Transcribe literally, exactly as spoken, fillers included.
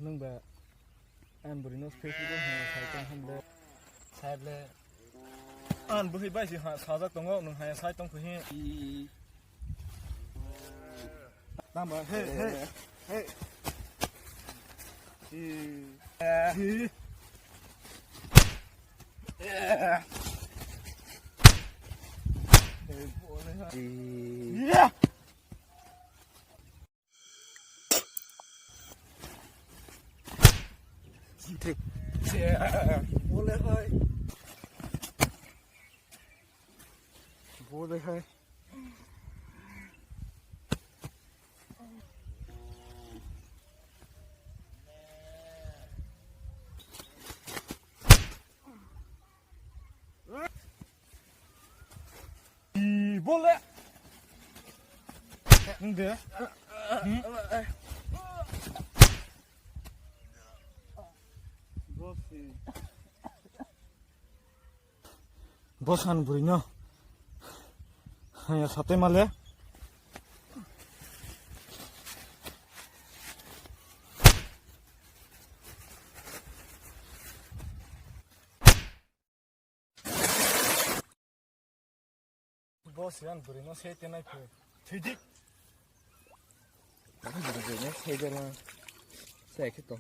Nwng ba ang bwrwino Facebook o hwnwi sai tong hwn le. Sai le. Ang bwrwi bai si ha-, sajak tongo, nwng haya sai tong khe. Tamo, hey, hey, hey. Yeah. Bole hai. Bole hai. Bole. Nde. Bosan bwrwino. Haya satwi male. Boss yan bwrwino se tenai phe. Thidik. Bwrwino se dela. Se khe to.